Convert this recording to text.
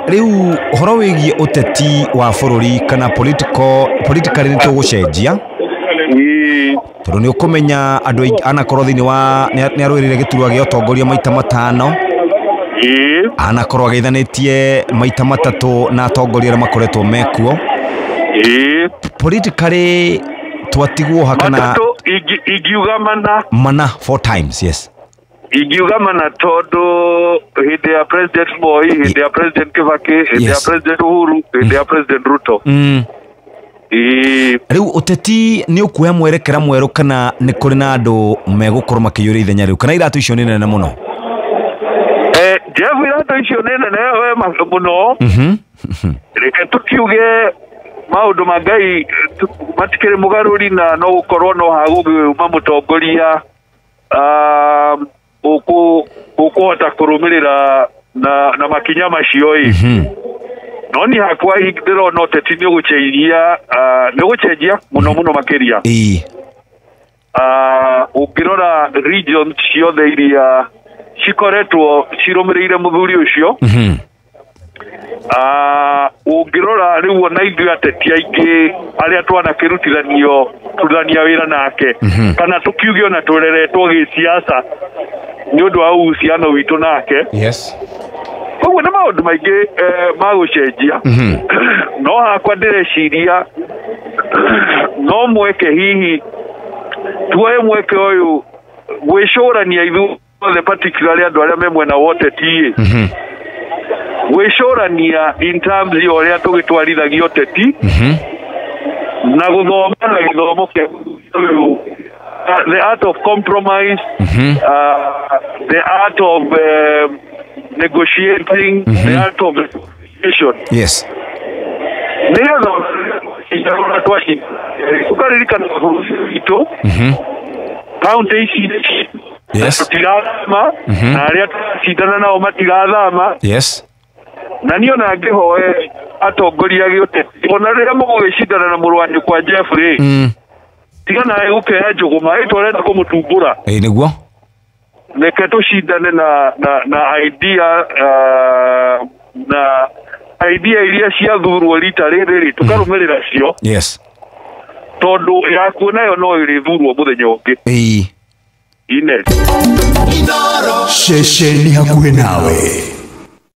Rĩu ũhoro wĩgiĩ ũteti wa bũrũri kana politically nĩ tũgũcenjia, tondũ nĩ ũkũmenya andũ aingĩ anakorwo thĩinĩ wa nĩ arũĩrĩire gĩturwa gĩa ũtongoria maita 5, anakorwo ageithanĩtie maita 3 na atongoria arĩa makoretwo mekuo. Politically twatigwo hakana ingiuga mana 4 times. Yes, ingiuga mana tondu hindi ya President Moi, hindi ya President Kibaki, hindi ya President Uhuru, hindi ya President Ruto. Riu uteti ni ukuoya mwerekera mweru kana ni kuri na andu megukorwo makiyuria ithenya riu kana iratu icio ni nene muno? Jeff, iratu icio ni nene we muno. Reke tukiuge maundu ma Ngai matikiri mugaruri na no gukorwo no hagugiuma mutongoria ukuhota kurumirira na makinya macio i. No ni hakwa ndirona uteti ni ugucenjia, ni ugucenjia muno muno makiria. Ungirora regions ciothe iria cikoretwo cirumirire muthuri ucio, ungirora riu ona ithuĩ ateti aingĩ arĩa twanakĩrutithanio rutithania wĩra nake, kana tukiuge ona tũreretwo gĩsiasa nĩ ũndũ wa uhusiano witũ nake. Yes. Koguo nĩ maũndũ maingĩ ma gũcenjia. No hakwa ndĩreciria no mweke hihi tuoe mweke ũyũ gwĩcũrania ithuothe, particularly andũ arĩa me mwena wa ũteti, gwĩcũrania in terms ya ũrĩa tũgĩtwarithagia ũteti na gũthoma na gĩthomo kĩa the art of compromise, the art of negotiating, the art of negotiation. Yes. Nĩgetha ũkaririkana bũrũri witũ, kaunti ici tũtirathama, na arĩa tũracindana nao matirathama. Yes. Na niĩ ona ngĩhoe atongoria gĩũteti, ona rĩrĩa mũgũgĩcindana na mũrũ wa nyũkwa Jeff rĩ, tiga nawe gũkĩoya njũgũma ĩ tũrenda kũmũtumbũra. Ĩ nĩguo. Reke tũcindane na idea, na idea iria ciathurwo rita rĩrĩ rĩ, tũkarũmĩrĩra cio. Yes. Tondũ yakuo nayo no ĩrĩthurwo mũthenya ũngĩ. Ĩĩ. Ine. Ceceni hakuhĩ nawe.